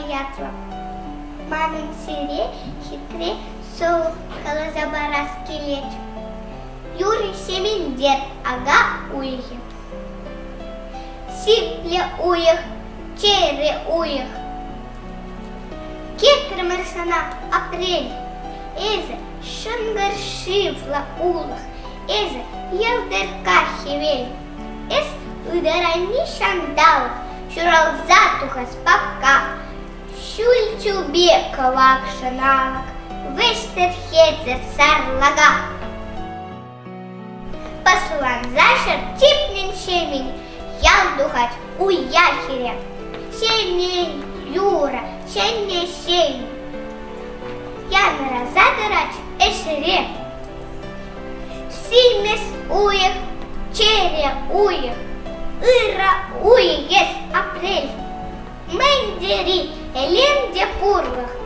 ятлӑ. Манӑн сире хитре сӑвӑ каласа парас килет. Юрий Сементер, ака уйӑхӗ. Сиплӗ уйӑх, чӗрӗ уйӑх. Кӗтрӗмӗр сана апрель. Эсӗ шӑнкӑр шывлӑ улӑх, эсӗ йӑлтӑркка хӗвел. Эс ытарайми ҫанталӑк, ҫуралса тухас папка. Ҫӳл тӳпе кӑвак шӑналӑк, вӗҫсӗр-хӗрсӗр сарлака. Пӑсланса ҫӗр типнӗн ҫемен ял тухать уя хире. Ҫемен юрӑ, ҫӗнӗ ҫен янӑраса тӑрать ӗҫре. Симӗс уйӑх, чӗрӗ уйӑх, ырӑ уйӑх эс апрель. Мӗн тери элем те пурлӑх.